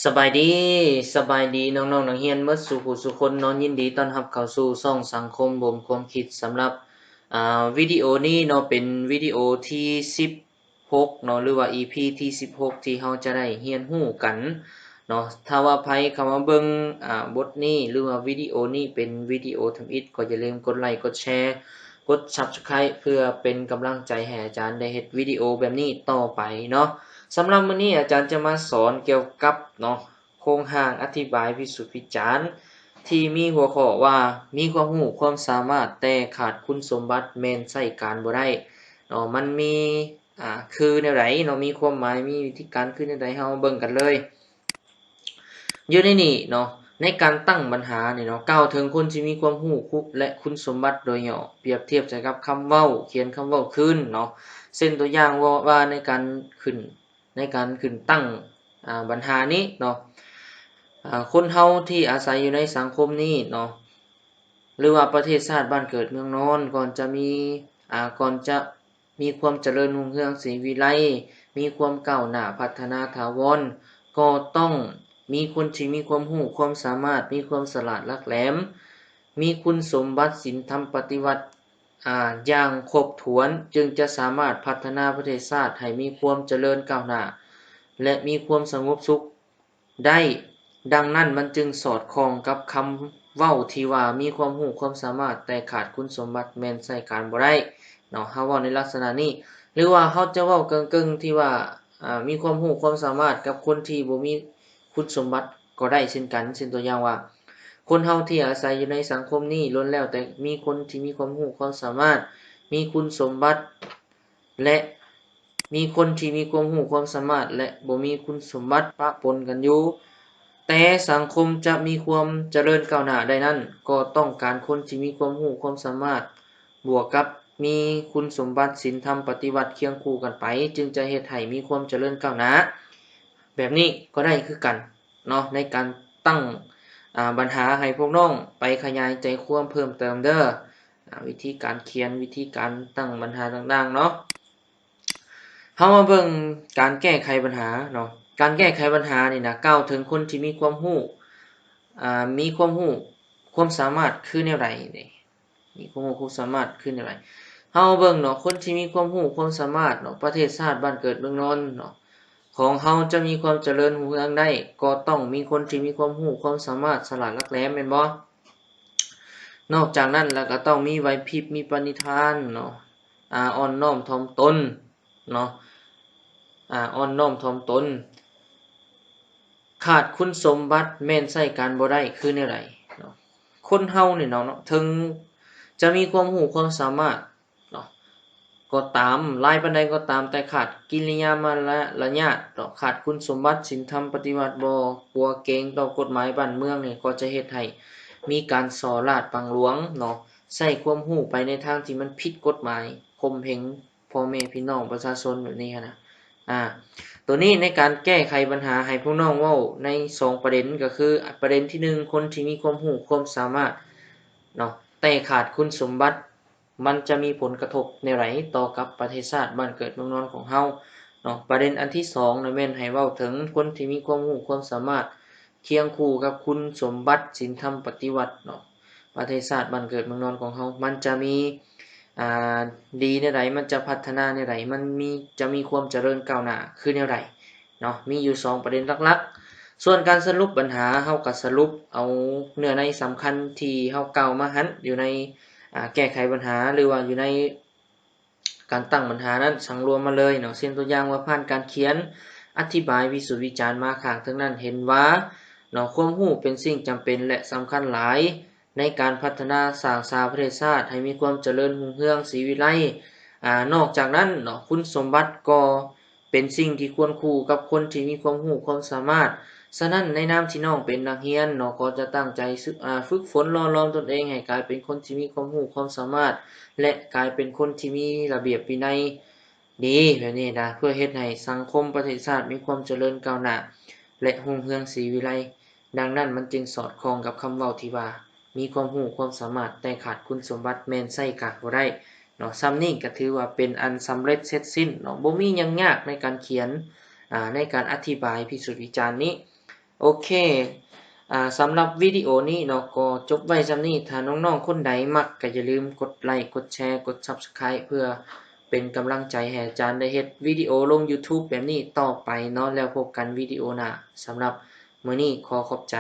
ສະບາຍດີ, ສະບາຍດີນ້ອງໆນັກຮຽນໝົດສູ່ຜູ້ສູ່ຄົນເນາະ, ຍິນດີຕ້ອນຮັບເຂົ້າສູ່ຊ່ອງສັງຄົມບົ່ມຄວາມຄິດ. ສຳລັບ ອ່າ ວິດີໂອນີ້ເນາະ ເປັນວິດີໂອທີສິບຫົກເນາະ ຫຼືວ່າອີພີທີສິບຫົກ ທີ່ເຮົາຈະໄດ້ຮຽນຮູ້ກັນເນາະ. ຖ້າວ່າໃຜເຂົ້າມາເບິ່ງ ອ່າ ບົດນີ້ ຫຼືວ່າວິດີໂອນີ້ເປັນວິດີໂອທຳອິດ ກໍຢ່າລືມກົດໄລ ກົດແຊ ກົດ Subscribe ເພື່ອເປັນກຳລັງໃຈໃຫ້ອາຈານໄດ້ເຮັດວິດີໂອແບບນີ້ຕໍ່ໄປເນາະ. ສຳລັບມື້ນີ້ອາຈານຈະມາສອນກ່ຽວກັບເນາະ ໂຄງຮ່າງອະທິບາຍວິສຸດວິຈານ ທີ່ມີຫົວຂໍ້ວ່າ ມີຄວາມຮູ້ຄວາມສາມາດ ແຕ່ຂາດຄຸນສົມບັດແມ່ນໃຊ້ການບໍ່ໄດ້ເນາະ. ມັນມີ ອ່າ ຄືແນວໃດເນາະ ມີຄວາມໝາຍ ມີວິທີການຄືແນວໃດ ເຮົາເບິ່ງກັນເລີຍ. ຢູ່ໃນນີ້ເນາະ ໃນການຕັ້ງບັນຫານີ້ເນາະ ກ່າວເຖິງຄົນທີ່ມີຄວາມຮູ້ຄຸ ແລະ ຄຸນສົມບັດໂດຍຫຍໍ້ ປຽບທຽບໃສ່ກັບຄຳເວົ້າ ຂຽນຄຳເວົ້າຄືນເນາະ. ເຊັ່ນຕົວຢ່າງວ່າ ວ່າໃນການຂຶ້ນ ໃນການຂຶ້ນຕັ້ງ ອ່າ ບັນຫານີ້ເນາະ ອ່າ ຄົນເຮົາທີ່ອາໄສຢູ່ໃນສັງຄົມນີ້ເນາະ ຫຼືວ່າປະເທດຊາດບ້ານເກີດເມືອງນອນ ກ່ອນຈະມີ ອ່າ ກ່ອນຈະ ມີຄວາມຈະເລີນຮຸ່ງເຮືອງສີວິໄລ, ມີຄວາມກ້າວໜ້າພັດທະນາຖາວອນ, ກໍຕ້ອງມີຄົນທີ່ມີຄວາມຮູ້ຄວາມສາມາດ, ມີຄວາມສະຫຼາດຫຼັກແຫຼມ, ມີຄຸນສົມບັດສິນທຳປະຕິວັດ ອາ ຢ່າງຄົບຖ້ວນ, ຈຶ່ງຈະສາມາດພັດທະນາປະເທດຊາດໃຫ້ມີຄວາມຈະເລີນກ້າວໜ້າ ແລະ ມີຄວາມສະຫງົບສຸກ ໄດ້. ດັ່ງນັ້ນມັນຈຶ່ງສອດຄ່ອງກັບຄຳເວົ້າທີ່ວ່າ ມີຄວາມຮູ້ຄວາມສາມາດ ແຕ່ຂາດຄຸນສົມບັດແມ່ນໃຊ້ການບໍ່ໄດ້ເນາະ. ເຮົາເວົ້າໃນລັກສະນະນີ້ ຫຼືວ່າເຮົາຈະເວົ້າເກິ່ງໆທີ່ວ່າ ອາ ມີຄວາມຮູ້ຄວາມສາມາດກັບຄົນທີ່ບໍ່ມີຄຸນສົມບັດກໍໄດ້ເຊັ່ນກັນ. ເຊັ່ນຕົວຢ່າງວ່າ ຄົນເຮົາທີ່ອາໄສຢູ່ໃນສັງຄົມນີ້ ລ້ວນແລ້ວແຕ່ມີຄົນທີ່ມີຄວາມຮູ້ຄວາມສາມາດ, ມີຄຸນສົມບັດ ແລະ ມີຄົນທີ່ມີຄວາມຮູ້ຄວາມສາມາດ ແລະ ບໍ່ມີຄຸນສົມບັດປະປົນກັນຢູ່. ແຕ່ສັງຄົມຈະມີຄວາມຈະເລີນກ້າວໜ້າໄດ້ນັ້ນ ກໍຕ້ອງການຄົນທີ່ມີຄວາມຮູ້ຄວາມສາມາດ ບວກກັບມີຄຸນສົມບັດສິນທຳປະຕິວັດຄຽງຄູ່ກັນໄປ ຈຶ່ງຈະເຮັດໃຫ້ມີຄວາມຈະເລີນກ້າວໜ້າ. ແບບນີ້ກໍໄດ້ຄືກັນເນາະ ໃນການຕັ້ງ ອາ ບັນຫາໃຫ້ພວກນ້ອງໄປຂະຫຍາຍໃຈຄວາມເພີ່ມເຕີມເດີ. ອາ ວິທີການຂຽນ, ວິທີການຕັ້ງບັນຫາຕ່າງໆເນາະ. ເຮົາມາເບິ່ງການແກ້ໄຂບັນຫາເນາະ. ການແກ້ໄຂບັນຫານີ້ນະ ກ່າວເຖິງຄົນທີ່ມີຄວາມຮູ້ ອາ ມີຄວາມຮູ້ຄວາມສາມາດຄືແນວໃດນີ້? ມີຄວາມຮູ້ຄວາມສາມາດຄືແນວໃດ? ເຮົາເບິ່ງເນາະ ຄົນທີ່ມີຄວາມຮູ້ຄວາມສາມາດເນາະ ປະເທດຊາດບ້ານເກີດເມືອງນອນເນາະ ຂອງເຮົາຈະມີຄວາມຈະເລີນຮຸ່ງເຮືອງໄດ້ ກໍຕ້ອງມີຄົນທີ່ມີຄວາມຮູ້ຄວາມສາມາດ ສະຫຼາດຫຼັກແຫຼມ ແມ່ນບໍ່? ນອກຈາກນັ້ນແລ້ວກໍຕ້ອງມີໄຫວພິບ ມີປະນິທານເນາະ ອາ ອ່ອນນ້ອມຖ່ອມຕົນເນາະ ອາ ອ່ອນນ້ອມຖ່ອມຕົນ. ຂາດຄຸນສົມບັດແມ່ນໃຊ້ການບໍ່ໄດ້ຄືແນວໃດເນາະ? ຄົນເຮົານີ້ເນາະ ເຖິງຈະມີຄວາມຮູ້ຄວາມສາມາດເນາະ ກໍຕາມ ຫຼາຍປານໃດກໍຕາມ ແຕ່ຂາດກິລິຍາມາລະຍາດເນາະ ຂາດຄຸນສົມບັດສິນທຳປະຕິວັດ ບໍ່ກົວເກງຕໍ່ກົດໝາຍບ້ານເມືອງນີ້ ກໍຈະເຮັດໃຫ້ມີການສໍ້ລາດບັງຫຼວງເນາະ ໃຊ້ຄວາມຮູ້ໄປໃນທາງທີ່ມັນຜິດກົດໝາຍ ຂົ່ມເຫງພໍ່ແມ່ພີ່ນ້ອງປະຊາຊົນແບບນີ້ຫັ້ນນະ. ອາ ໂຕນີ້ໃນການແກ້ໄຂບັນຫາ ໃຫ້ພວກນ້ອງເວົ້າໃນສອງປະເດັນ ກໍຄືປະເດັນທີໜຶ່ງ ຄົນທີ່ມີຄວາມຮູ້ຄວາມສາມາດເນາະ ແຕ່ຂາດຄຸນສົມບັດ ມັນຈະມີຜົນກະທົບແນວໃດຕໍ່ກັບປະເທດຊາດບ້ານເກີດເມືອງນອນຂອງເຮົາເນາະ? ປະເດັນອັນທີສອງນະ ແມ່ນໃຫ້ເວົ້າເຖິງຄົນທີ່ມີຄວາມຮູ້ຄວາມສາມາດຄຽງຄູ່ກັບຄຸນສົມບັດສິນທຳປະຕິວັດເນາະ ປະເທດຊາດບ້ານເກີດເມືອງນອນຂອງເຮົາ ມັນຈະມີ ອ່າ ດີແນວໃດ ມັນຈະພັດທະນາແນວໃດ ມັນມີ ຈະມີຄວາມຈະເລີນກ້າວໜ້າຄືແນວໃດ ເນາະ ມີຢູ່ສອງປະເດັນຫຼັກໆ. ສ່ວນການສະຫຼຸບບັນຫາ ເຮົາກໍສະຫຼຸບເອົາເນື້ອໃນສຳຄັນທີ່ເຮົາກ່າວມາຫັ້ນ ຢູ່ໃນ ອາ ແກ້ໄຂບັນຫາ ຫຼືວ່າຢູ່ໃນການຕັ້ງບັນຫານັ້ນ ສັງລວມມາເລີຍເນາະ. ເຊັ່ນຕົວຢ່າງວ່າ ຜ່ານການຂຽນອະທິບາຍວິສຸດວິຈານມາຂ້າງເທິງນັ້ນ ເຫັນວ່າເນາະ ຄວາມຮູ້ເປັນສິ່ງຈຳເປັນ ແລະ ສຳຄັນຫຼາຍ ໃນການພັດທະນາສ້າງສາປະເທດຊາດໃຫ້ມີຄວາມຈະເລີນຮຸ່ງເຮືອງສີວິໄລ. ອາ ນອກຈາກນັ້ນເນາະ ຄຸນສົມບັດກໍເປັນສິ່ງທີ່ຄວນຄູ່ກັບຄົນທີ່ມີຄວາມຮູ້ຄວາມສາມາດ. ສະນັ້ນ ໃນນາມທີ່ນ້ອງເປັນນັກຮຽນເນາະ ກໍຈະຕັ້ງໃຈ ອາ ຝຶກຝົນຫຼໍ່ຫຼອມຕົນເອງໃຫ້ກາຍເປັນຄົນທີ່ມີຄວາມຮູ້ຄວາມສາມາດ ແລະ ກາຍເປັນຄົນທີ່ມີລະບຽບວິໄນ ດີແບບນີ້ນະ ເພື່ອເຮັດໃຫ້ສັງຄົມປະເທດຊາດມີຄວາມຈະເລີນກ້າວໜ້າ ແລະ ຮຸ່ງເຮືອງສີວິໄລ. ດັ່ງນັ້ນ ມັນຈຶ່ງສອດຄ່ອງກັບຄຳເວົ້າທີ່ວ່າ ມີຄວາມຮູ້ຄວາມສາມາດ ແຕ່ຂາດຄຸນສົມບັດແມ່ນໃຊ້ການບໍ່ໄດ້ເນາະ. ສ່ຳນີ້ກໍຖືວ່າເປັນອັນສຳເລັດເສັດສິ້ນເນາະ ບໍ່ມີຫຍັງຍາກໃນການຂຽນ ອາ ໃນການອະທິບາຍພິສູດວິຈານນີ້. ໂອເຄ ອາ ສຳລັບວິດີໂອນີ້ເນາະ ກໍຈົບໄວ້ສ່ຳນີ້. ຖ້ານ້ອງໆຄົນໃດມັກ ກໍຢ່າລືມກົດໄລ ກົດແຊ ກົດ Subscribe ເພື່ອເປັນກຳລັງໃຈໃຫ້ອາຈານໄດ້ເຮັດວິດີໂອລົງ YouTube ແບບນີ້ຕໍ່ໄປເນາະ. ແລ້ວພົບກັນວິດີໂອໜ້າ. ສຳລັບມື້ນີ້ຂໍຂອບໃຈ.